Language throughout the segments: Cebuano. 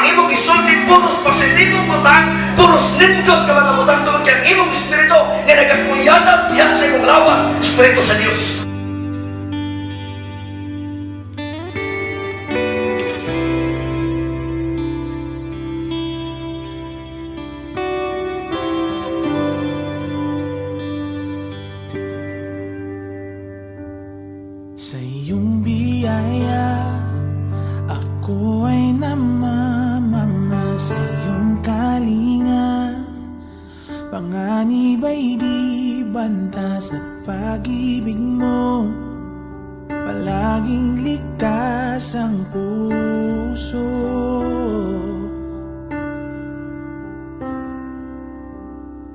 Ang imong isulti puros positibong butang, puros nindot ka mga butang tungod kay ang imong espiritu nga nagakuyanap diha sa imong lawas, espiritu sa Dios. Sa iyong biyaya, ako ay namamangha sa iyong kalinga. Panganib ay di banta sa pag-ibig mo. Palaging ligtas ang puso.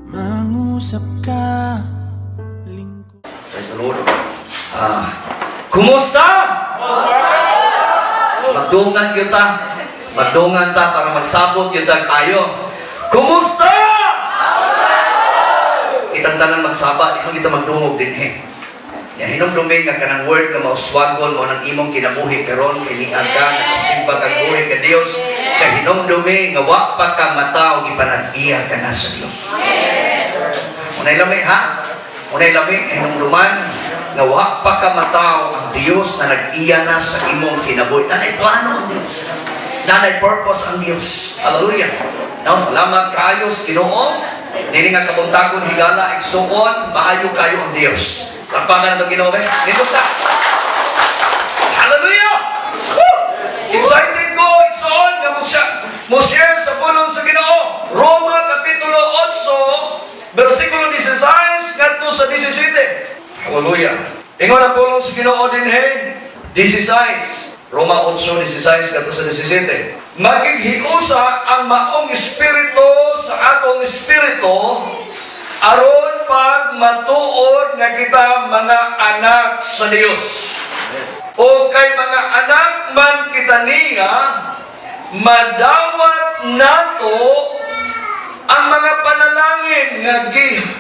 Mangusap ka, lingkod. Praise the Lord. Ah, kumusta? Magdungan kita. Magdungan ta para magsabot kita kayo. Kumusta? Kitang tanan magsaba, di man kita magdungog dinhi. Ya hinumdumi nga kanang word nga mauswagon mo ng imong kinabuhi karon kay niaga nakasimba kag buhi ka Dios, kay hinumdumi nga wa pa ka mataw, gipanag-iya ka na sa Dios. Unay lami ha. Unay lami hinumduman nga wa pa ka mataw, ang Dios na nag-iya na sa imong kinabuhi. Nanay plano ang Dios. Nanay purpose ang Dios. Hallelujah. Now, salamat kaayo sa Ginoo. Dili nga kabuntagon higala igsuon, maayo kayo ang Dios. Palakpakan nato Ginoo ba? Nindot ta. Hallelujah! Woo! Excited ko igsuon nga mo share sa pulong sa Ginoo. Roma kapitulo 8 versikulo 16 ngadto sa 17. Hallelujah. Ingon ang pulong sa Ginoo dinhi 16. Roma 8:16 ngadto sa 17. Makighiusa ang maong espiritu sa atong espiritu aron pag matuod nga kita mga anak sa Dios. O kay mga anak man kita niya, madawat nato ang mga panalangin nga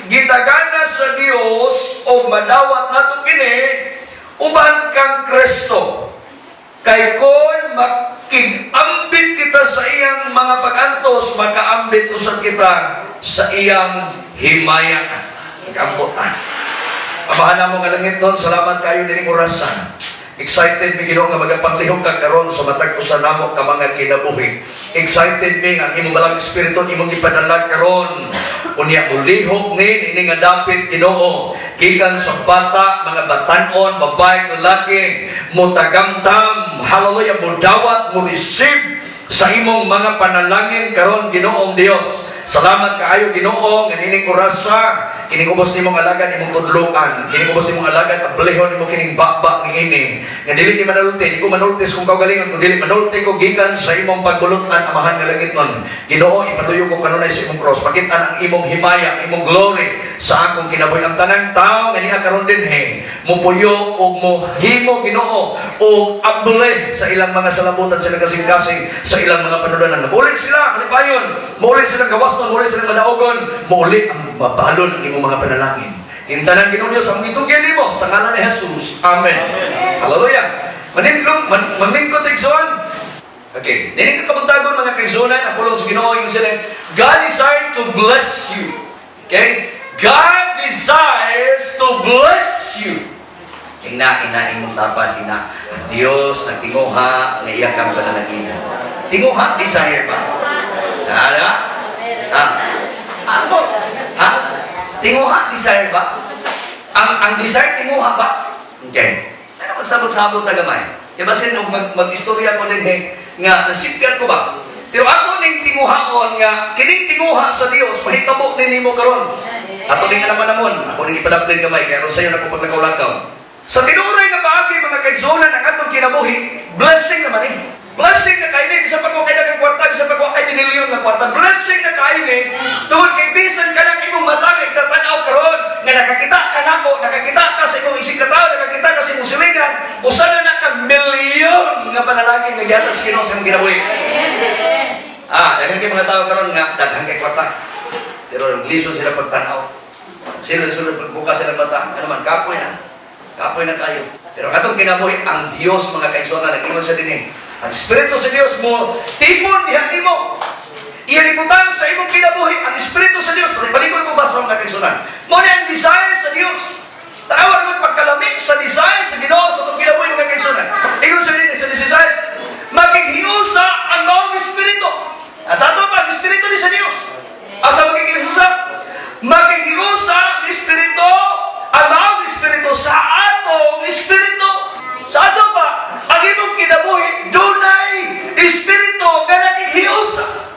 gitagana sa Dios o madawat nato kini uban kang Kristo. Kay kon makig-ambit kita sa iyang mga pag-antos, makaambit usab kita sa iyang himaya. Nag-ampo ta. Amahan namo nga langit nun, salamat kayo nining orasan. Excited mi, Ginoo, nga magapanglihok ka karon sa matag usa namo ka mga kinabuhi. Excited mi nga ang imong balang espiritu imong ipadala karon. Unya mulihok ni ini nga dapit, Ginoo, gikan sa bata, mga batanon, babae, lalaki, mutagamtam, hallelujah, mudawat, mo receive sa imong mga panalangin karon, Ginoong Dios. Salamat kaayo, Ginoo, nga nining orasa kining ubos nimong alagad imong tudloan, kining ubos nimong alagad ablehon nimo kining baba niini. Nga dili ni manulti, di ko manulti sa kong kaugalingon, kun dili manulti ko gikan sa imong pagbulutan, Amahan nga langit nun. Ginoo, ipaluyo ko kanunay sa imong cross. Makita ang imong himaya, ang imong glory sa akong kinabuhi. Ang tanang tao nga niya karon dinhi, mupuyo og mohimo, Ginoo, og able sa ilang mga salabutan, sila kasing-kasing sa ilang mga panulanan. Muli sila malipayon, muli sila gawasnon, muli sila madaogon, muli ang mabalon ang imong mga panalangin. Kini tanan, Ginoo Dios, ang gitugyan nimo sa ngalan ni Jesus. Amen. Hallelujah. Maninlong man, manlingkod igsoon. Okay, nining kabuntagon mga kaigsuonan, ang pulong sa Ginoo yung sila, God desires to bless you. Okay? God desires to bless you. Ina, ina, imong tapad, ina. Ang Diyos, nagtinguha, nga iya kang panalangin. Tinguha, desire ba? Ah, di ba? Ah. Ako. Ha? Tinguha, desire ba? Ang desire, tinguha ba? Okay. Ano magsabot-sabot na gamay? Kaya basin, nung mag-istorya ko din eh, nga nasipyan ko ba? Pero ako ning tinguhaon nga, kining tinguha sa Dios, mahitabo ni nimo karon. Ato ning naman namon, ako ning ipadaplin gamay, kaya aron sayo na ko paglakaw-lakaw. Sa tinuoray nga paagi mga kaigsuonan, ang atong kinabuhi, blessing naman eh. Blessing na kayo ni, bisan pa kung kay daghang kwarta, bisan pa kung kay binilyon na kwarta, blessing na kayo ni, tungod kay bisan ka ng imong mata kay tatanaw karon, nga nakakita ka nako, nakakita ka sa imong isig katao, nakakita ka sa imong silingan, usa na na ka milyon nga panalangin nga gihatag sa Ginoo sa imong kinabuhi. Ah, daghan kay mga tao karon nga daghan kay kwarta. Pero lisod sila pagtanaw. Sila lisod pagbukas sila mata. Ano man, kapoy na. Kapoy na kayo. Pero katong kinabuhi, ang Dios mga kaigsuonan, nag-ingon siya din eh. Ang Espiritu sa Dios mo, tipon diha nimo. sa imong kinabuhi, ang Espiritu sa Dios. Balik ko ba sa mga kaigsuonan? Mao ni ang desire sa Dios. Tanawa naman pagkalami sa desire sa Ginoo sa atong kinabuhi, mga kaigsuonan. Ingon sa dinhi sa desires, makighiusa ang maong Espiritu. Asa ato pa ang Espiritu ni sa Dios. Asa makighiusa? Makighiusa ang Espiritu, ang maong Espiritu sa atong Espiritu. Sa ato pa, ang imong kinabuhi, dunay Espiritu nga nakighiusa.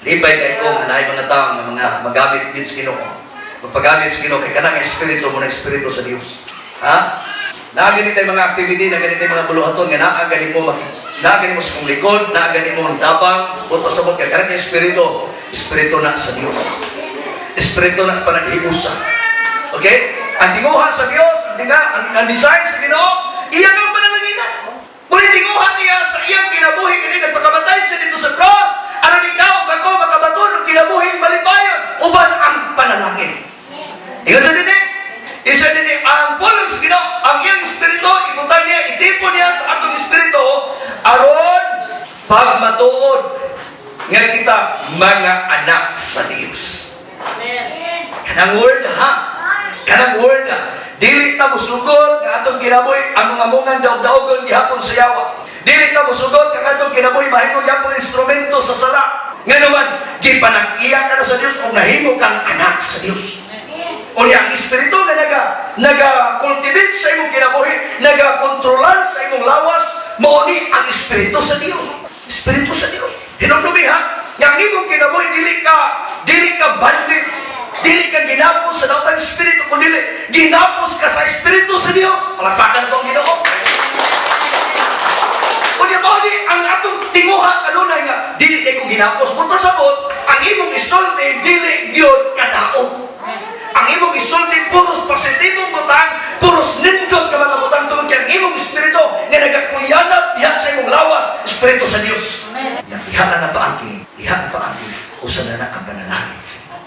Lipay kay ko nga naay mga tao nga mga magamit din sa Ginoo. Magpagamit sa Ginoo kay kanang espiritu mo na espiritu sa Dios. Ha? Naa gani tay mga activity, naa gani tay mga buluhaton nga naa gani mo sa kong likod, naa gani mo ang tabang, o pasabot kay kanang espiritu, espiritu na sa Dios. Espiritu na sa panaghiusa. Okay? Ang tinguha sa Dios, ang tinga, ang desire sa Ginoo, iya kang panalanginan. Muli tinguha niya sa iyang kinabuhi kini nagpakamatay siya dito sa cross. Aron ikaw ug ako makabaton og kinabuhi malipayon uban ang panalangin. Ingon sa dinhi, isa dinhi ang pulong sa Ginoo, ang iyang espiritu ibutang niya, itipon niya sa atong espiritu aron pagmatuod nga kita mga anak sa Dios. Kanang word, ha? Kanang word, ha? Dili ta musugot nga atong kinabuhi ang mga mungan daog-daogon gihapon sa yawa. Dili ta musugot nga atong kinabuhi mahimo gihapon instrumento sa sala. Nga naman, gipanag-iya ka na sa Dios ug nahimo kang anak sa Dios. Unya ang espiritu nga naga cultivate sa imong kinabuhi, naga kontrolar sa imong lawas, mao ni ang espiritu sa Dios. Espiritu sa Dios. Hinumdumi, ha, nga ang imong kinabuhi dili ka bandit, dili ka ginapos sa daotang espiritu, kundi ginapos ka sa espiritu sa Dios. Palakpakan ko ang Ginoo. Unya mao ni ang atong tinguha kanunay nga dili kay ko ginapos. Kung pasabot, ang imong isulti dili gyud kadaot. Ang imong isulti puros positibong butang, puros nindot nga mga butang tungod kay ang imong espiritu nga nagakuyanap diha sa imong lawas, espiritu sa Dios. Nga diha na paagi, diha na paagi, usa na na ka panalangin sa Ginoo.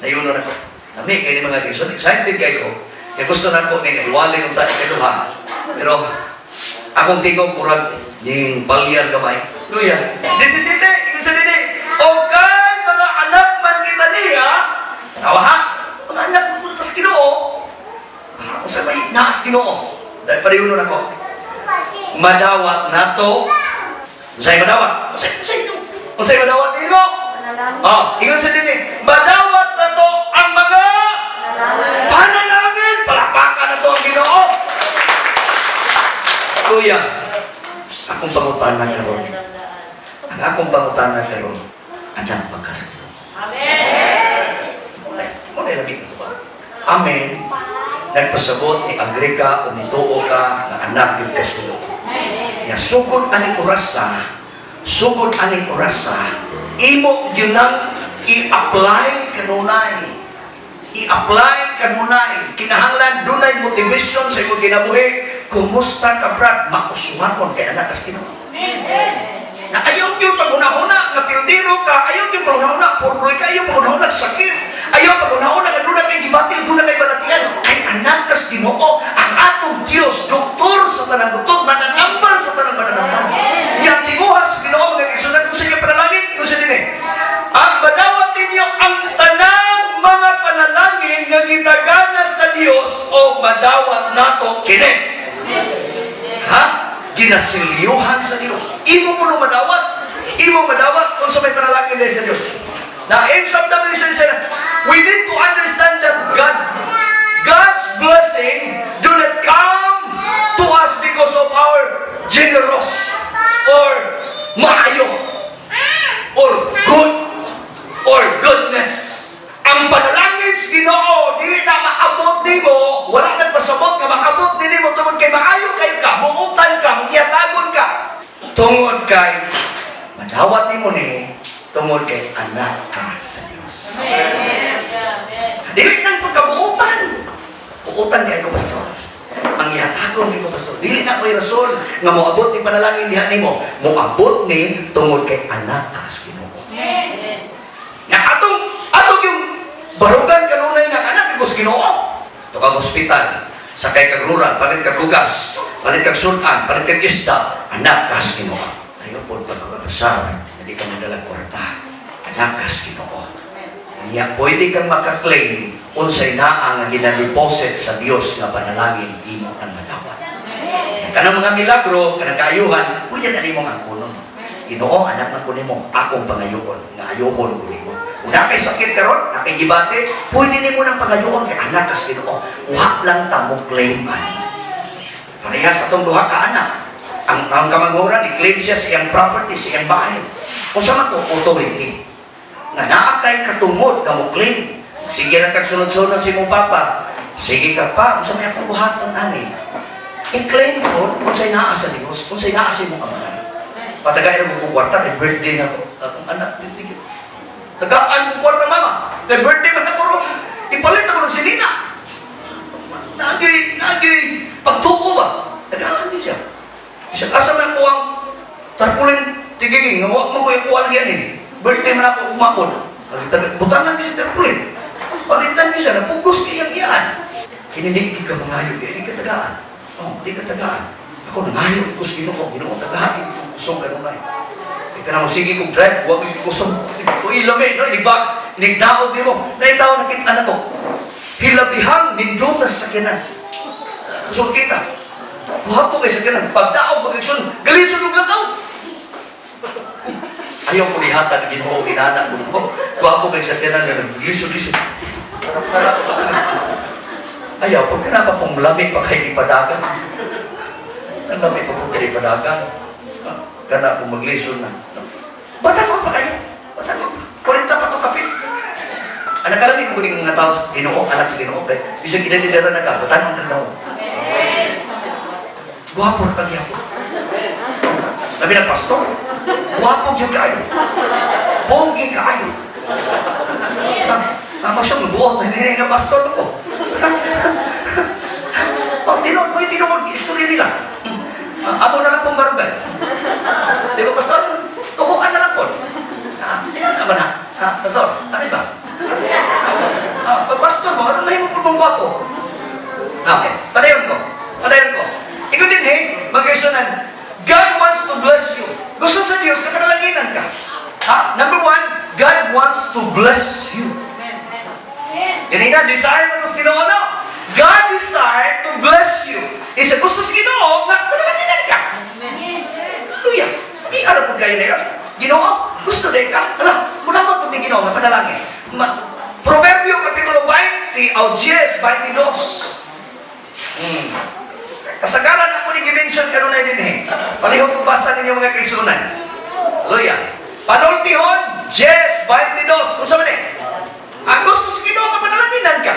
Nayuno na ko. Nami kay ni mga kaigsoon, excited kay ko. Kaya gusto na ko ning iwali unta ikaduha. Pero akong tingog murag ning palyar gamay. Luya. 17, ingon sa dinhi. O kay mga anak man kita niya, tanawa ha, mga anak mo sa Ginoo. Ah, unsa may naas Ginoo? Dahil parehon na ko. Madawat nato. Unsay madawat? Unsay ito? Unsay madawat nimo? Oh, ingon sa dinhi, madawat nato ang mga panalangin. Palakpakan nato ang Ginoo. Kuya, akong pangutana karon. Ang akong pangutana karon, anak ba ka sa Ginoo? Amen. Mo na lagi ito ba? Amen. Nagpasabot ni agree ka o nituo ka nga anak gyud ka sa Ginoo. Ya sugod aning orasa, sugod aning orasa, imo gyud nang i-apply kanunay. I-apply kanunay. Kinahanglan dunay motivation sa imong kinabuhi. Kumusta ka, Brad? Mauswagon kay anak ka sa Ginoo. Na ayaw gyud paghuna-huna nga pildero ka, ayaw gyud paghuna-huna purnoy ka, ayaw paghuna-huna sakit. Ayaw paghuna-huna nga duna kay gibati, duna kay balatian. Kay anak ka sa Ginoo, ang atong Dios, doktor sa tanang doktor, mananambal sa tanang mananambal. Ya tinguha sa Ginoo, mga kaigsuonan, kung sa inyo panalangin, kung sa dinhi. Ang madawat ninyo ang tanang mga panalangin nga gitagana sa Dios o madawat nato kini. Ha? Ginasilyuhan sa Dios. Imo mo nung madawat. Imo madawat kung sa may panalangin dahil sa Dios. Na in some said, we need to understand that God's blessing do not come to us because of our generous or maayo or good or goodness. Ang panalangin sa Ginoo dili na maabot nimo, wala nagpasabot nga maabot nimo tungod kay maayo kayo ka, buutan ka, magyatagon ka. Tungod kay madawat nimo ni tungod kay anak ka sa Dios. Dili nang pagkabuutan. Buutan kay ko, pastor. Ang yatagon nimo, pastor. Dili na ko'y rason nga moabot ni panalangin diha nimo. Moabot ni tungod kay anak ka sa Ginoo. Nga atong yung barugan kanunay nga anak ko sa Ginoo. To kag ospital, sakay kag rural, palit kag bugas, palit kag sudan, palit kag isda, anak ka sa Ginoo. Ayo po pagkabasar, hindi ka magdala kwarta. Anak ka sa Ginoo. Anak kas Ginoo. Niya pwede kang makaklaim unsay naa nga gina-deposit sa Dios nga panalangin imo kang madawat. Kanang mga milagro, kanang kaayuhan, pwede na nimo ang kunon. Ginoo, anak man ko nimo, akong pangayoon, nga ayuhon ko nimo. Kung naa kay sakit karon, naa kay gibati, pwede nimo nang pangayoon kay anak kas Ginoo. Wa lang ta mo claim ani. Parehas atong duha ka anak. Ang kamanghuran, i-claim siya sa iyang property, sa iyang bahay. Kung sa man to, authority. Nga naa kay katungod nga mo claim. Sige ra kag sunod-sunod si mong papa. Sige ka pa, unsa may akong buhaton ani? I-claim ko kung sa'y naa sa Dios, kung sa'y naa sa imong amahan. Patagay mo kong kwarta, kay birthday na ko. Akong anak, tigil. Tagaan ko kwarta, mama. Kay birthday man ako ron. Ipalit ako ng sinina. Nagi, nagi, pagtuo ba? Tagaan di siya. Siya, asa man ko ang tarpaulin tigiging, nga wa mo ko yung kuwan yan eh. Birthday man ako umapon. Butangan mi siya tarpaulin. Palitan mi siya, napugos kay iyang iyaan. Kini di ka mangayo, di ka tagaan. Oh, di ka tagaan. Ako nangayo ko sa Ginoo, Ginoo tagaan ko kusog kanunay. Di ka na magsige kong drive, wa ko kusog. Uy, lami, no, ibak, inigdaog nimo. Naitaw nakita na ko. Hilabihang nindota sa sakyanan. Kusog kita. Guwapo kay sakyanan. Pagdaog pag-aksyon, galisod og lakaw. Ayaw ko lihatag Ginoo inana ko. Guwapo kay sakyanan nga naglisod-lisod. Harap-harap. Ayaw, pag kanapa pong lami pa kay ipadagan. Ang lami pa pong kay ipadagan. Ah, kana pong maglisod na. Bata ko pa kayo. Bata ko pa. 40 pa to kapit. Anak kalami ko kuning mga tao sa Ginoo, anak sa Ginoo kay bisag idadidara na ka, batanon ka daw. Guwapo ra kagyapon. Labi na pastor. Guwapo gyud kaayo. Pogi kaayo. Ah, masya buot na nga pastor ko. Oh, tinuod mo yung tinuod istorya nila. Ah, amo na lang pong barangay. Di ba, pastor? Tuhuan na lang po. Ah, ilan ka ba na? Ha, pastor? Ano ba? Ah, pag pastor mo, ano na po mong gwapo? Okay, padayon ko. Padayon ko. Ikaw din, hey, magkaisunan. God wants to bless you. Gusto sa Diyos na panalanginan ka. Ha? Number one, God wants to bless you. Ganina, desire mo ito sa Ginoo, no? God desire to bless you. Isa gusto sa Ginoo nga panalanginan ka. Hallelujah. May ano po kayo na yun? Ginoo, gusto din ka. Ala, muna po ni Ginoo nga panalangin. Proverbio Kapitulo 20, o 10, 22. Kasagaran ako ni gimension kanunay din eh. Palihog ko basa ninyo, mga kaigsuonan. Hallelujah. Panultihon, 10, 22. Unsa man eh? Ang gusto sa Ginoo nga panalanginan ka.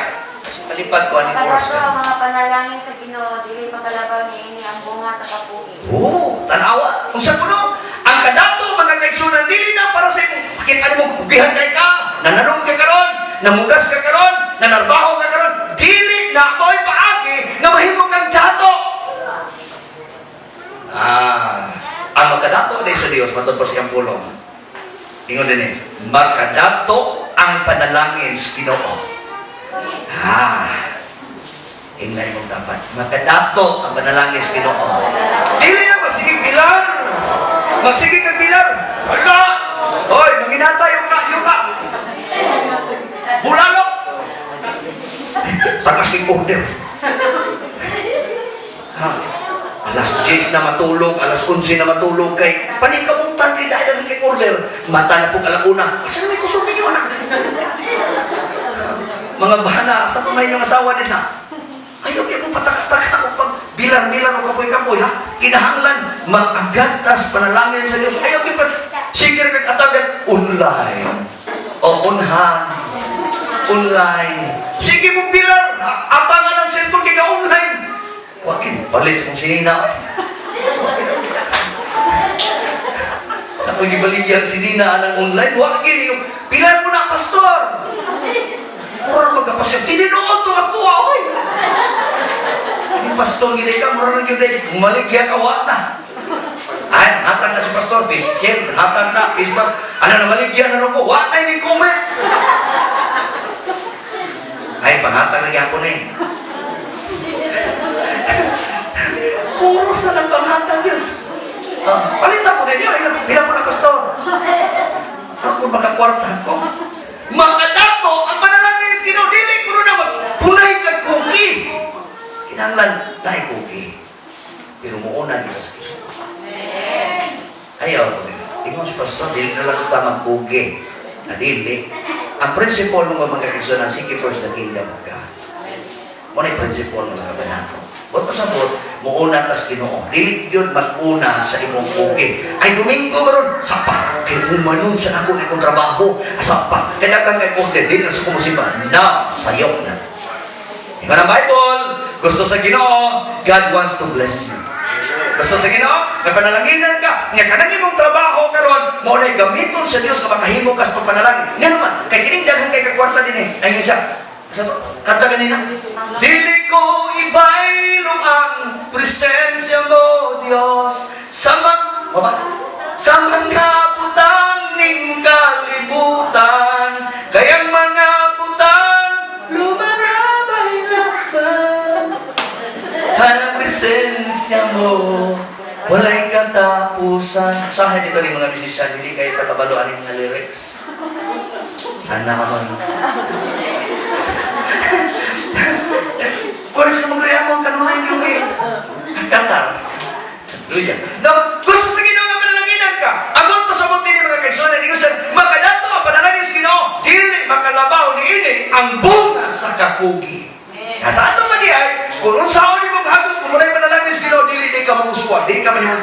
Kalipad ko aning oras Makadato ka. ang mga panalangin sa Ginoo, dili makalabaw niini ang bunga sa kapuhi. Oo, tanawa. Unsa kuno? Ang kadato, mga kaigsuonan, dili na para sa imong kita mo kugihan kay ka, nananong ka karon, namugas ka karon, nanarbaho ka karon, dili na mo'y paagi nga mahimo kang dato. Ah, ang makadato din sa Dios matod pa sa iyang pulong. Ingon din eh, makadato ang panalangin sa Ginoo. Ah, ingnan mong dapat. Makadato ang panalangin sa Ginoo. Dili na magsige bilar. Magsige kag bilar. Hala! Hoy, manginata yung ka, yung ka. Bulalo. Tagas ng order. Ha? Alas 10 na matulog, alas 11 na matulog kay paningkamutan kay dahil ang kay order. Mata na pong alauna. Asa na may kusog ninyo, anak? Mga bana, sa pa may inyong asawa din ha? Ayaw niya mo patak-taka o pag bilang-bilang o kapoy-kapoy ha? Kinahanglan, mag-agatas panalangin sa Diyos. Ayaw niyo pa, sige kag atagan, online. O unhan. Online. Sige mo bilang, atangan ang cellphone kay ka online. Wakin, palit kong sinina. Ako gibaligyan si Nina anang online. Wagi, pilar mo na, pastor. Mura magkapasyon. Tinuod to ako, oy. Yung pastor, gini ka, mura lang yun eh. Bumaligya ka, wa na. Ay, hatag na si pastor, biskin, hatag na, pismas. Ano na maligyan na ko, wa na ini comment. Ay, panghatag na gyapon eh. Puros na lang panghatag yun. Ah, palitan ko ninyo, ilan po na pastor. Ako makapalit. na kwarta ko. Makadato ang panalangin sa Ginoo, dili kuno na magpunay kag kugi. Kinahanglan naay kugi. Pero muuna dito sa Ginoo. Ayaw ko rin. Ingon si Pastor, dili na lang ta magkugi. Na dili. Ang principle ng mga kaigsuonan, seek ye first the kingdom of God. Mao na principle ng mga banato. Buot pasabot, muuna tas Ginoo. Dili gyud mag-una sa imong kugi. Ay, Domingo karon, sapa. Kay humanon sa ako akong trabaho. Sapa. Kay daghang kay order, dili na sa kumusimba. Na, sayop na. Ingon ang Bible, gusto sa Ginoo, God wants to bless you. Gusto sa Ginoo, may panalanginan ka. Nga kanang imong trabaho karon, mao na gamiton sa Dios nga makahimo ka sa pagpanalangin. Nga naman, kay kining daghan kay kakwarta din eh. Ay isa. Sa to, kanta ganina. Dili ko ibaylo ang presensya mo, Dios, sa mga butang ning kalibutan. Kaya mga butang lumarabay lamang. Kanang presensya mo, walay katapusan. Usahay dito ni mga musician, hindi kayo kakabalo aning mga lyrics. Sana man. Kung sa mga mo, kanunay yung eh. Katar. Hallelujah. Now, gusto sa Ginoo nga panalanginan ka. Amot pasabot nini, mga kaigsuonan, di sa makadato ang panalangin sa Ginoo, dili makalabaw niini ang bunga sa kakugi. Nasa ato man di ay, kung unsaon nimong hagop, kung walay panalangin sa Ginoo, dili di ka muuswa, dili ka mahimong.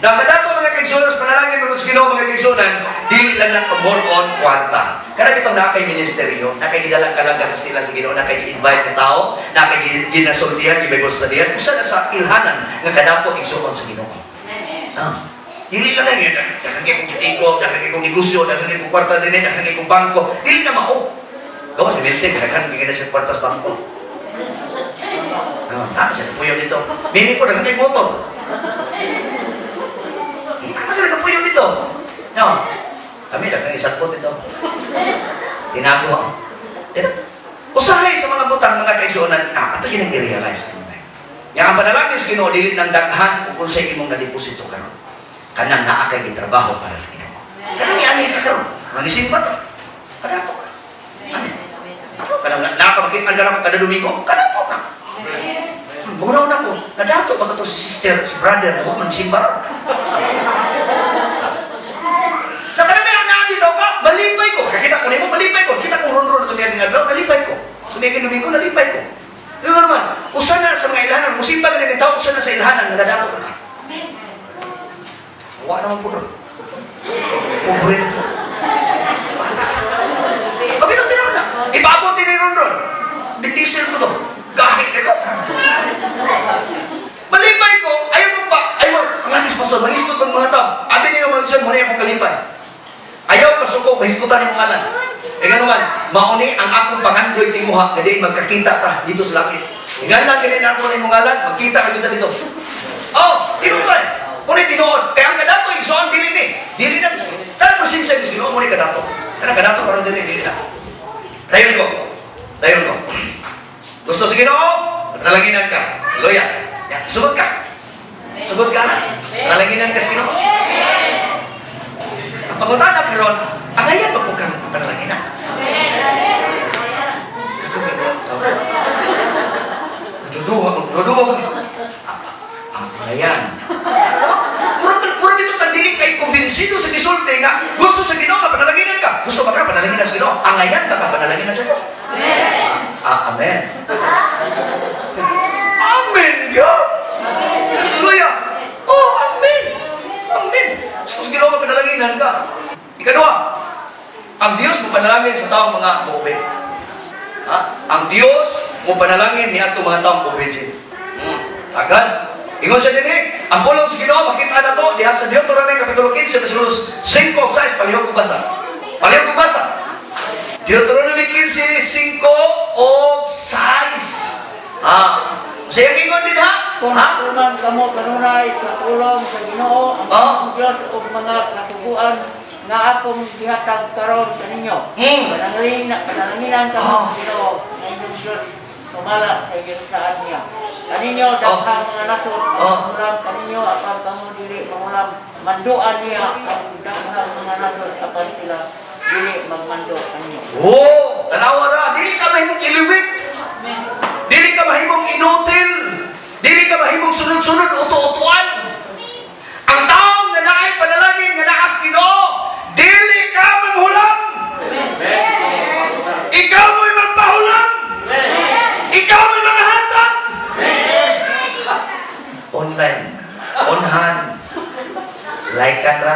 Nakadato, mga kaigsuonan, sa panalangin mga sa Ginoo, mga kaigsuonan, dili lang na more on kwarta. Kana bitong naa kay ministeryo, naa kay gidalang kalaga sila sa Ginoo, naa kay gi-invite ng tao, naa kay ginasultihan, gi-Bible study-han, usa na sa ilhanan nga kadato igsuon sa Ginoo. Ah. Dili lang na yun, daghan kay kong gitigom, daghan kay kong negosyo, daghan kay kong kwarta din, daghan kay kong bangko. Dili na mao. Gawa si Melche, daghan kay na siya kwarta sa bangko. Ah, siya puyo dito. Mini po, daghan kay motor. Ah, sila kapuyo dito. No. Kami, daghan isakot dito. Tinago. Dito. Usahay sa mga butang, mga kaigsuonan, ato yun ang i-realize. Yang ang panalangin sa Ginoo dili nang daghan kung unsay imong nadeposito karon. Kanang naa kay gitrabaho para sa Ginoo. Kanang niani ka karon. Manisimba ta. Kadato ka. Amen. Ako kanang naa ka makita ka kada Domingo, kadato ka. Mura na ko, kadato ba to si sister, si brother, mo man simba ron. Na kanang may naa dito ka, malipay ko. Kakita ko nimo, malipay ko. Kita ko ron-ron ito nga adlaw, nalipay ko. Tumigil Domingo, nalipay ko. Yung naman, usa na sa mga ilhanan, musimba ka na tao, usa na sa ilhanan, nga nadato ka. Wa naman po doon. Pobre to. Bakit ang tinaw na? Ipaabot din ni Ron Ron. Bintisir ko to. Kahit ito. Malipay ko, ayaw mo pa, ayaw mo, ang anis pastor, mahisgot ng mga tao. Abi niyo mga siya, muna akong kalipay. Ayaw kasuko, mahisgutan yung ngalan. E nga naman, mauni ang akong pangandoy tinguha, nga di magkakita ta dito sa langit. Nga lang, ganyan ako na imong ngalan, magkita ka dito dito. Oh, di ba pa? Muna tinuod. Kaya ang kadato, igsoon, dili ni. Dili na. Kanang presensya ni Ginoo, muna kadato. Kanang kadato, karon dili, dili na. Dayon ko. Dayon ko. Gusto sa Ginoo, nalaginan ka. Hallelujah. Ya, sugod ka. Sugod ka na. Nalaginan ka sa Ginoo. Ang pangutana karon, ang ayan ba po kang panalanginan? Duduwa, duduwa mo. Ang ayan. Murag murag dito tang dili kay kumbinsido sa gisulti nga gusto sa Ginoo nga panalanginan ka. Gusto ba ka panalanginan sa Ginoo? Ang ayan ba ka panalanginan sa Dios? Ah, amen. Amen, God. Hallelujah. Oh, amen. Amen. Gusto sa Ginoo nga panalanginan ka. Ikaduha, ang Dios mo panalangin sa taong mga mo-obey. Ha? Ang Dios mo panalangin ni atong mga taong obedient. Agad. Ingon siya dinhi, ang pulong sa Ginoo makita na to diha sa Deuteronomy kapitulo 15 versikulos 5 ug 6, palihog ko basa. Palihog ko basa. Deuteronomy 15, 5 ug 6. Ah, sa iyang ingon din ha? Kung Ha? tuman kamo kanunay sa pulong sa Ginoo ang inyong Dios ug mga kasuguan nga akong gihatag karon kaninyo. Panalangin kamo sa Ginoo nga inyong Dios sumala sa ginusaan niya. Kaninyo daghang mga nasod ang mangulam kaninyo apan kamo dili mangulam. Manduan niya ang daghang mga nasod apan sila dili magmando kaninyo. Oh, tanawa ra, dili ka mahimong iliwit. Dili ka mahimong inutil. Dili ka mahimong sunod-sunod, uto-utuan. Ang taong nga naay panalangin nga naas Ginoo, dili ka manghulam. Ikaw mo'y magpahulam. Ikaw mo'y mga hatag. Online, on hand, like ka ra.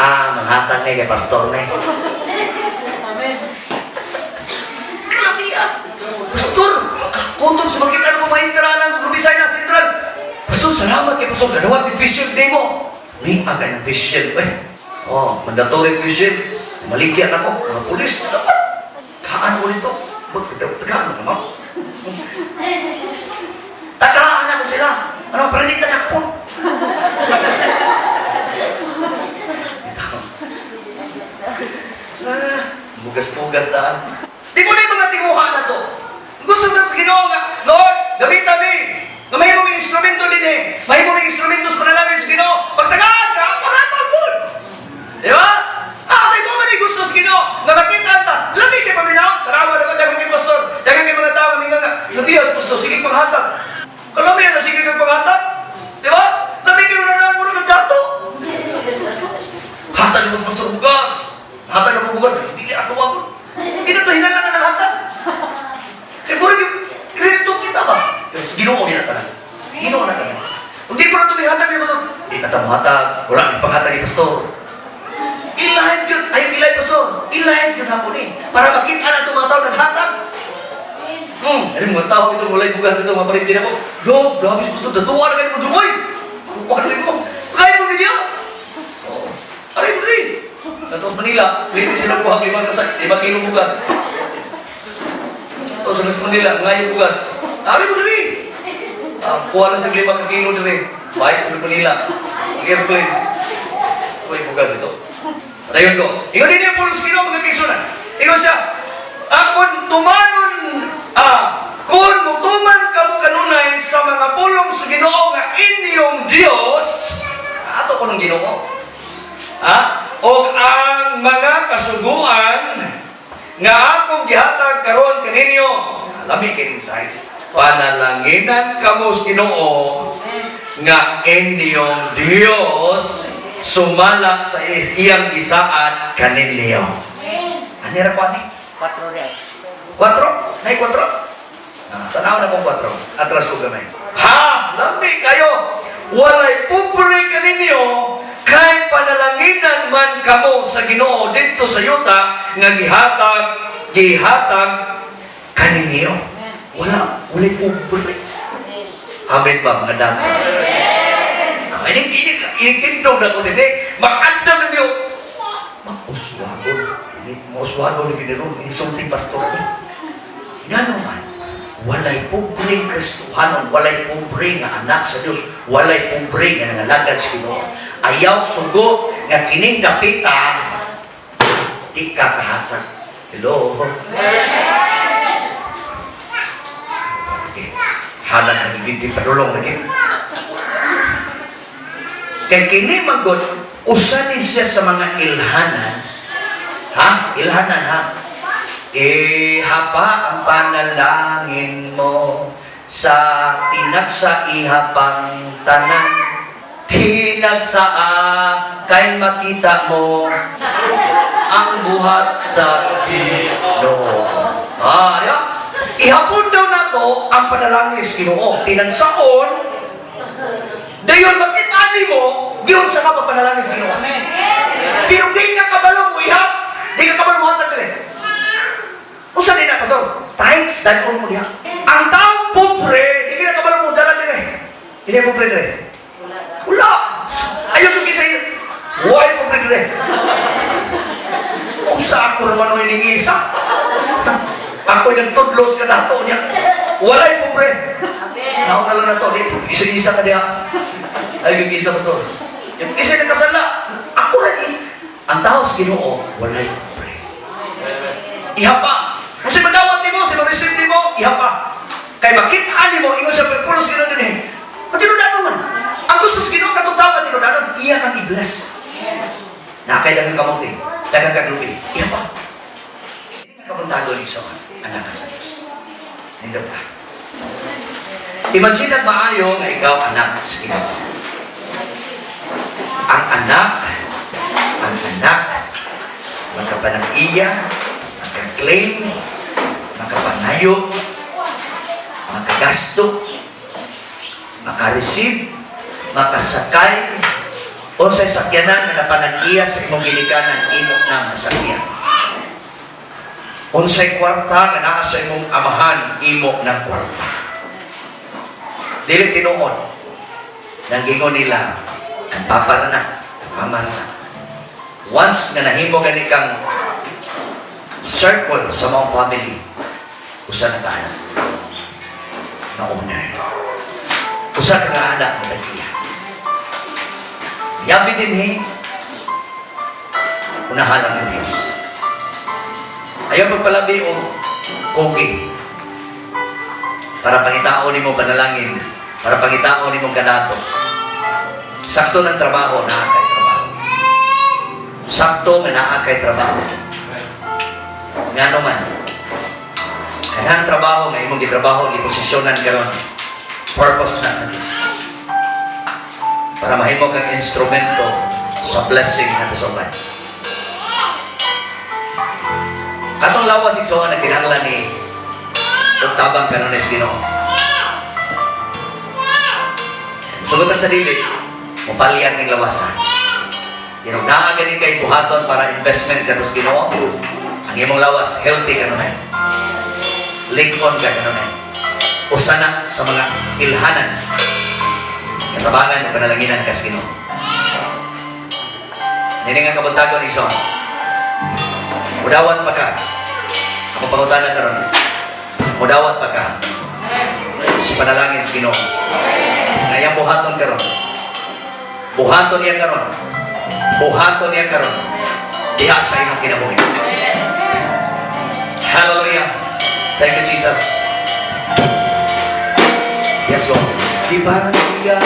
Ah, manghatag na kay pastor na. Grabe ah. Pastor, kutob sa makita mo maestra ng Bisaya Central. Pastor, salamat kay Pastor. Gadawat ni face shield mo. May agay ng face shield. Eh, oh, mandatory face shield. Maligyan ako. Mga pulis. Dapat. Kaan ulit to. Ba't tagaan ka, ma'am? Tagaan ako sila. Ano, pero hindi tatakpo. Ah, bugas-bugas daan. Di ko na yung mga tinguha na to. Gusto na sa Ginoo nga, Lord, gamit kami. Nga mahimo may instrumento din eh. Mahimo may instrumento sa panalangin sa Ginoo. Pagtagaan ka, pangatag po. Di ba? Ah, kay mo man ay gusto sa Ginoo. Nga makita ta, lami kay paminaw. Tarawa naman daghan kay pastor. Daghan kay mga tao nga nga, labihas pastor, sige panghatag. Kalami ano sige kang panghatag. Di ba? Lami kay unanan mo kag dato. Hatag mo sa pastor bugas. Hatag mo bugas. Dili ato ako. Hindi na to hinala na ng hatag. Kaya puro yung kredito kita ba? Pero sa Ginoo na tanan. Ginoo na tanan. Kung di ko na ito may hatag, may mga, di na tamo hatag. Wala ni panghatag ni pastor. Ilahin yun. Ayaw ilahin, pastor. Ilahin yun ako ni. Para makita na itong mga tao naghatag. Ano mga tao ito, walay bugas ito, mapalit din ako. Lo, grabe si pastor, datuwa na kayo mo, Jumoy! Kukuha na mo. Kaya mo video? Oo. Ay, mo rin. Sa Manila, libre sila kuha 5 kilong bugas. Tapos sa Manila, ngayon bugas. Ari mo rin. Ah, kuha lang sa 5 kilo diri. Bike sa Manila. Ang airplane. Uy, bugas ito. Patayon ko. Ingon din yung pulos Ginoo mga kaigsunan. Ingon siya, akon tumanon, kung mutuman kamo kanunay sa mga pulong sa Ginoo nga inyong Dios, ato ko ng Ginoo. Ah, og ang mga kasuguan nga akong gihatag karon kaninyo, lami kay size. Panalanginan kamo sa Ginoo nga inyong Dios sumala sa iyang gisaad kaninyo. Ani ra ko ani? 4 rin. Kwatro? Nay kwatro? Ah, tanaw na kong kwatro. Atras ko gamay. Ha! Lami kayo! Walay pobre kaninyo kay panalanginan man kamo sa Ginoo didto sa yuta nga gihatag gihatag kaninyo. Wala, walay pobre. Amen ba mga dami? Amen. Ini ini ini tindog na ko dinhi. Makandam ninyo. Mauswagon. Mauswagon ni Ginoo, insulting pastor ni. Ngano man, walay pobreng Kristohanon, walay pobre nga anak sa Dios, walay pobre nga nangalagad sa Ginoo. Ayaw sugot nga kining dapita di ka kahatag. Hello? Okay. Halang ang gigit padulong lagi. Kay kini magod, usa ni siya sa mga ilhanan. Ha? Ilhanan ha? Ihapa ang panalangin mo sa tinagsa ihapang tanan. Tinagsaa kay makita mo ang buhat sa Ginoo. Ah, ya. Ihapon daw nato ang panalangin sa Ginoo. Tinagsaon, dayon makita nimo giun sa ka pagpanalangin sa Ginoo. Pero di ka kabalo mo ihap, di ka kabalo mo hatag diri. Usa din na, pastor? Tithes, dadon mo diha. Ang taong pobre, di ka kabalo mo dala dire. Isa pobre dire. Wala. Ayaw yung isa. Why pobre dire? Usa ako naman oy ning isa. Ako'y nagtudlos ka nato niya. Walay pobre. Naon na lang na to, di isa-isa ka diha. Ay yung isa pastor. Yung isa nagkasala, ako lagi. Ang tao sa Ginoo, walay pobre. Ihapa. Kung sa madawat nimo, sa ma-receive nimo, ihapa. Kay makita nimo, ingon sa pagpulos Ginoo dinhi. Matinudanon man. Ang gusto sa Ginoo katong tao matinudanon, iya kang i-bless. Naa kay daghang kamote, daghang kag lubi. Iya pa. Hindi nga kabuntagon ni Sohan, anak ka sa Diyos. Nindot ka. Imagine ang maayo nga ikaw anak sa Ginoo. Ang anak, makapanag-iya, maka-claim, makapanayo, makagasto, maka-receive, makasakay, unsay sakyanan nga napanag-iya sa imong ginikanan, imo na masakyan. Unsay kwarta nga naa sa imong amahan, imo na kwarta. Dili tinuod. Nang gingon nila, ang papa na, ang mama na. Once nga nahimo gani kang circle sa mga family, usa na ka anak na owner. Usa ka nga anak na tag-iya. Yabi din he, unahan lang ng Diyos. Ayaw pagpalabi o kogi para pangitaon nimo panalangin, para pangitaon nimo kanato. Sakto ng trabaho, naa kay trabaho. Sakto nga naa kay trabaho. Ngano man, kanang trabaho nga imong gitrabaho, giposisyonan karon, purpose na sa Dios. Para mahimo kang instrumento sa blessing nato sa uban. Atong lawas, igsoon, nagkinahanglan ni og tabang kanunay sa Ginoo. Sugotan sa dili, mopalyan ning lawasa. Pero naa gani kay buhaton para investment kadto sa Ginoo. Ang imong lawas healthy kanunay. Lig-on ka kanunay. Usa na sa mga ilhanan katabangan o panalanginan ka sa Ginoo. Nini nga kabuntagon, igsoon. Mudawat pa ka. Ako pangutana karon. Mudawat pa ka sa panalangin sa Ginoo. Nga iyang buhaton karon. Buhaton niya karon. Buhaton niya karon. Diha sa imong kinabuhi. Hallelujah. Thank you, Jesus. Yes, Lord. Di ba niya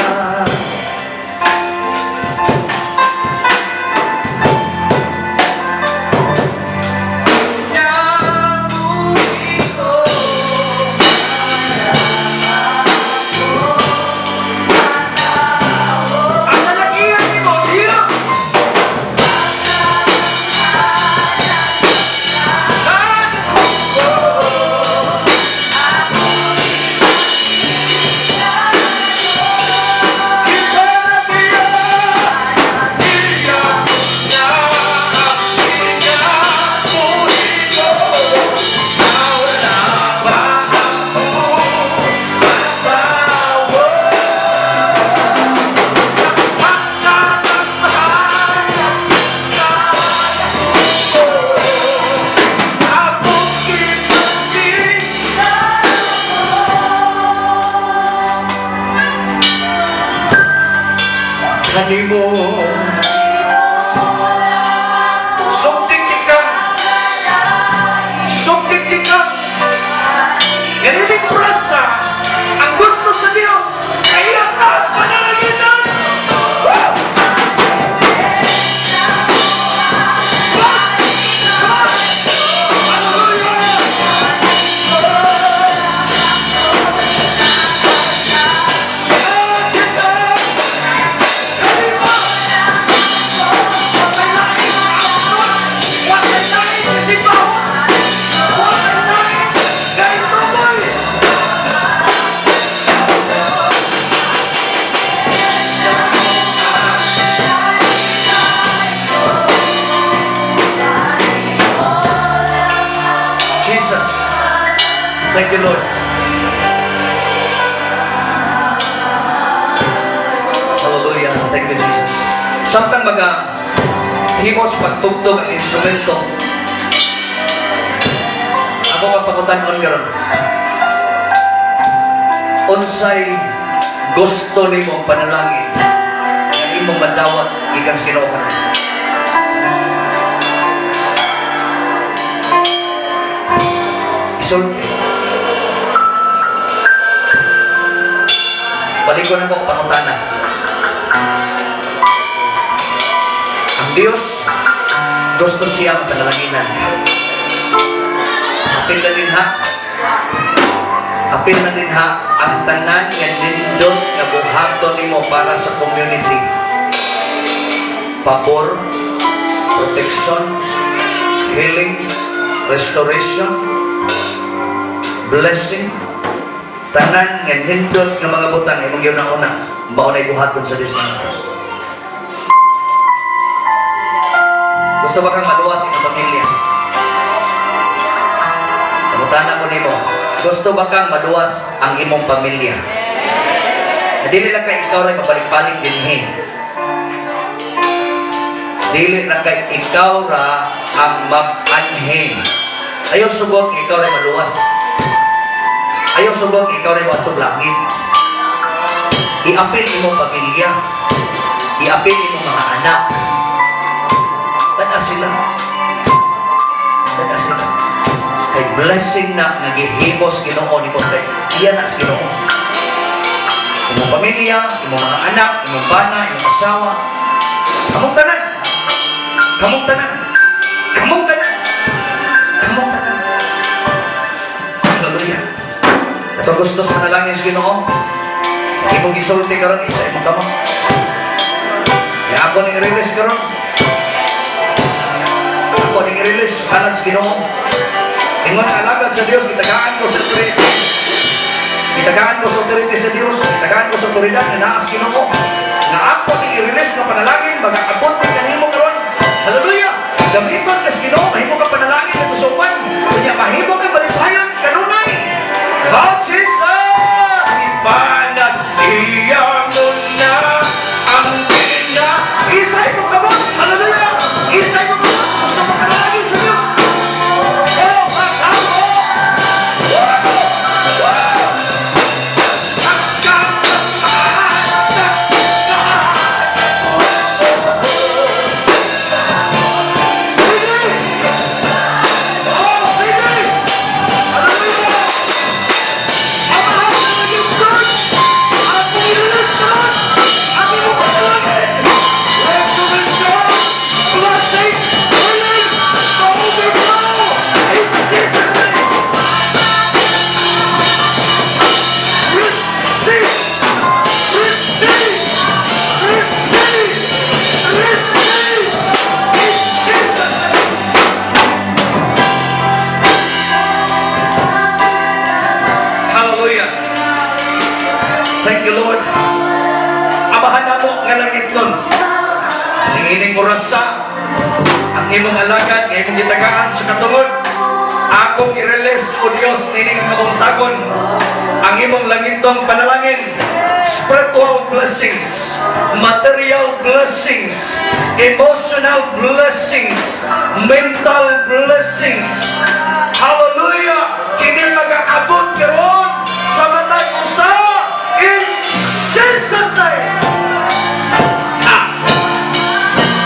ang nalagian ni mo, Diyos? Kanimo. Sugdik ka. Sugdik ka. Ganito orasa, ang gusto sa Diyos, kaya ka panalaginan. Woo! Come on! Come on! Hallelujah! Jesus! Kanimo! Walay lain nga option! Walay lain nga simbahon! Walay lain nga ituboy! Jesus. Thank you, Lord. Hallelujah. Thank you, Jesus. Samtang maga himos pagtugtog ang instrumento, ako kang pangutan-on karon. Unsay gusto nimo panalangin nga imong madawat gikan sa Ginoo karon? Isulti. Balik ko na po pangutana. Ang Diyos Gusto siya panalanginan. Apil na din ha. Apil na din ha ang tanan nga nindot nga buhaton nimo para sa community. Pabor, protection, healing, restoration, blessing, tanan nga nindot nga mga butang imong una, mao na buhaton sa Dios nimo. Gusto ba kang maluwas imong pamilya? Pangutana ko nimo, gusto ba kang maluwas ang imong pamilya? Dili lang kay ikaw ray mabalik-balik dinhi. Dili lang kay ikaw ra ang mag-anhi. Ayaw sugot nga ikaw ray maluwas. Ayaw sugot nga ikaw ray moadtong langit. I-apil imong pamilya. I-apil imong mga anak. Tada sila. Tada sila. Kay blessing na nga gihimos Ginoo nimo kay iya na sa Ginoo. Imong pamilya, imong mga anak, imong bana, imong asawa. Kamong tanan. Kamong tanan. Kamong tanan. Kamong tanan. Hallelujah. Kato gusto sa manalangin sa Ginoo. Imong gisulti karon isa imong kamot. Kaya ako ning release karon. Ako ning release alang sa Ginoo. Ingon ang alagad sa Dios, gitagaan ko sa authority. Gitagaan ko sa authority sa Dios, gitagaan ko sa otoridad nga naa sa Ginoo. Nga ako ning i-release nga panalangin, magaabot ni kanimo karon. Hallelujah! Gamiton ka sa Ginoo, mahimo ka panalangin ngadto sa uban. Unya mahimo ka malipayon kanunay. Oh Jesus! Ibanag iya mo na ang gina. Isay mo kamot! Hallelujah! Isay mo kamot! Gusto mo panalangin sa Dios. Oh, makamo! Wow! Wow! Hanggang Sige! Oh, sige! Hallelujah! Amahan na naging God! Ang i-release naman! Ang imong panalangin! Restoration! Blessing! Healing! Overflow! In Jesus' name! Receive! Receive! Receive! Receive! In Jesus' name! Hallelujah! Thank you, Lord. Amahan namo nga langitnon. Niining orasa ang imong alagad nga imong gitagaan sa katungod. Akong i-release o Dios nining kabuntagon ang imong langitnong panalangin. Spiritual blessings, material blessings, emotional blessings, mental blessings. Hallelujah! Kini magaabot karon sa matag usa in Jesus' name. Ah.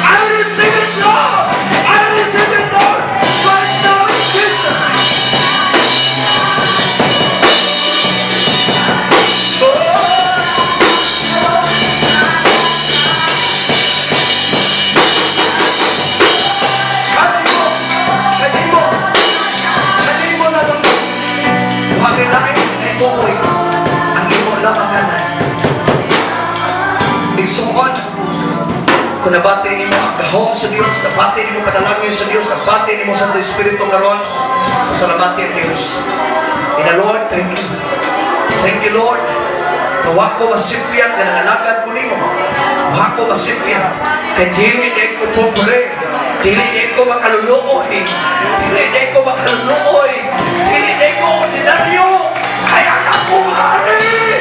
I receive it, Lord! I receive it, Lord! Right now in Jesus' name. Oh! Kanimo, kanimo, kanimo na lang. Wa lain ay tukoy ang imo lamang ngalan. Igsuon, kung nabati nimo ang gahom sa Dios, nabati nimo panalangin sa Dios, nabati nimo sa Santo Espiritu karon, pasalamati ang Dios. Ina Lord, thank you. Thank you, Lord. Na wa ko masipyat nga nangalagad ko nimo. Wa ko masipyat. Kay dili di ko pobre. Dili di ko makaluluoy. Dili di ko makaluluoy. Dili di ko ordinaryo. Kaya ako hari.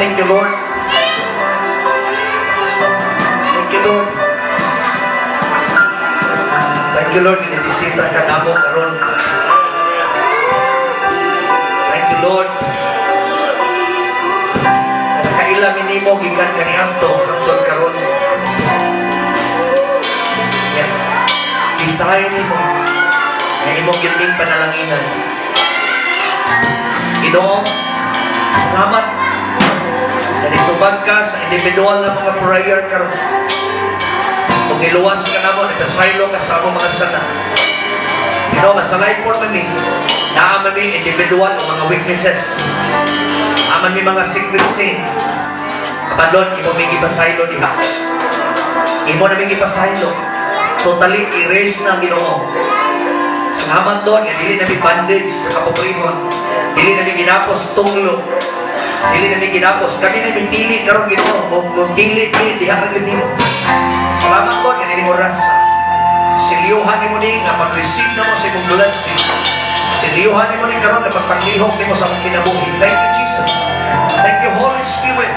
Thank you, Lord. Thank you, Lord. Thank you, Lord. Ginibisita ka namo karon. Thank you, Lord. Nakaila mi. nimo gikan kaniadto hangtod karon. Yeah. Desire nimo nga imong gilming panalanginan. Ginoo, salamat na nitubag ka sa individual na mga prayer karon. Kung niluwas ka namo, nagpasaylo ka sa among mga sala. Ginoo, masalay po man mi. Naa man mi individual o mga weaknesses. Naa man mi mga secret sin. Apan Lord, imo mi gipasaylo diha. Imo na mi gipasaylo. Totally erase na, Ginoo. Salamat, Lord, nga dili na mi bondage sa kapobrehon. Dili na mi ginapos tunglo. Dili na mi ginapos. Kami na mipili karon, Ginoo. Mo pili mi diha ka nimo. Salamat, Lord, nga nining oras. Silyuhan nimo ni nga pag-receive namo sa imong blessing. Silyuhan nimo ni karon nga pagpanglihok nimo sa among kinabuhi. Thank you, Jesus. Thank you, Holy Spirit.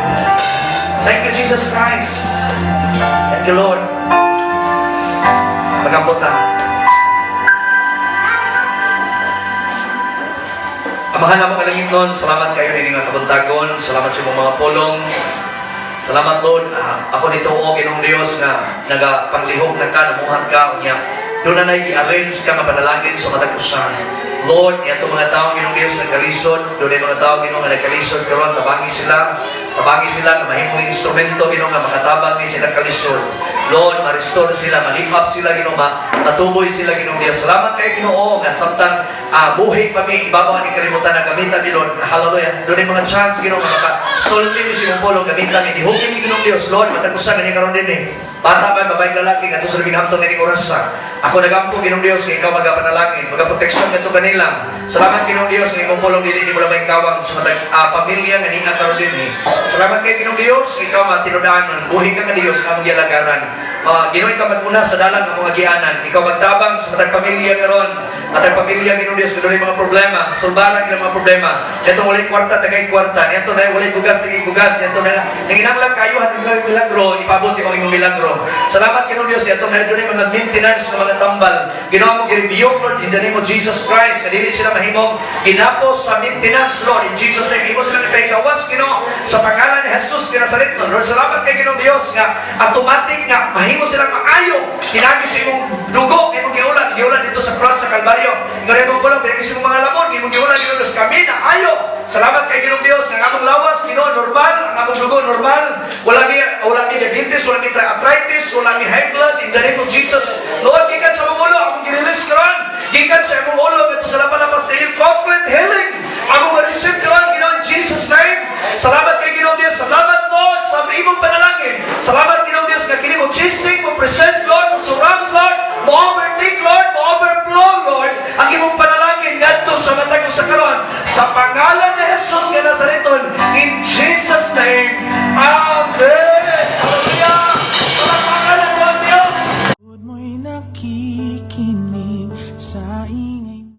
Thank you, Jesus Christ. Thank you, Lord. Mag-ampo ta. Amahan namo nga langitnon, salamat kayo nining nga kabuntagon, salamat sa imong mga pulong. Salamat, Lord. Ako nito o Ginoong Dios nga nagapanglihok na ka, namuhat ka unya. Duna na gi-arrange ka nga panalangin sa matag usa. Lord, niadto mga tao, Ginoong Dios, nagkalisod, dunay mga tao, Ginoo, nga nagkalisod karon, tabangi sila. Tabangi sila nga mahimong instrumento, Ginoo, nga makatabang ni sila kalisod. Lord, ma-restore sila, ma-lift up sila, Ginoo, matuboy sila, Ginoong Dios. Salamat kay Ginoo nga samtang buhi pa mi ibabaw ni kalibutan na gamitan mi, Lord. Hallelujah. Dunay mga chance, Ginoo, nga maka sulti mi sa imong pulong, gamitan mi. Dihugi mi, Ginoong Dios, Lord, matag usa nga karon din eh. Bata man, babaeng, lalaki, ngadto sa labing hamtong nining orasa. Ako nagampo, Ginoong Dios, nga ikaw magapanalangin, magaproteksyon ngadto kanila. Salamat, Ginoong Dios, nga imong pulong dili nimo lamay kawang sa matag pamilya nga niya karon din eh. Salamat kay Ginoong Dios, ikaw matinud-anon, buhi ka nga Dios nga among gialagaran. Ginoo, ikaw maguna sa dalan ng mga gianan. Ikaw magtabang sa matag pamilya karon. Matag pamilya, Ginoong Dios, kung mga problema, sulbaran ilang mga problema. Niadto walay kwarta, tagay kwarta. Niadto na walay bugas, tagay bugas. Niadto na nanginahanglan kayo hatid lang milagro, ipabot imong imong milagro. Salamat, Ginoong Dios, niadto na dunay mga maintenance ng mga tambal. Ginoo mo gi-rebuke, Lord, in the name of Jesus Christ. Nga dili sila mahimong ginapos sa maintenance, Lord, in Jesus' name. Imo sila ipahikawas, Ginoo, sa pangalan ni Jesus Nazaret. Lord, salamat kay Ginoong Dios nga automatic nga mahimo silang maayo. Kinagi sa imong dugo, imong giulat, giulat dito sa cross sa Kalbaryo. Nga imong pulong, pinagi sa imong mga lamon, imong giulat, Ginoong Dios, kami na ayo. Salamat kay Ginoong Dios nga ang among lawas, Ginoo, normal, ang among dugo normal. Wala mi diabetes, wala mi arthritis, wala mi high blood in the name of Jesus. Lord, gikan sa among ulo, akong gi-release karon. Gikan sa among ulo ngadto sa lapas tail, complete healing. Among ma-receive karon.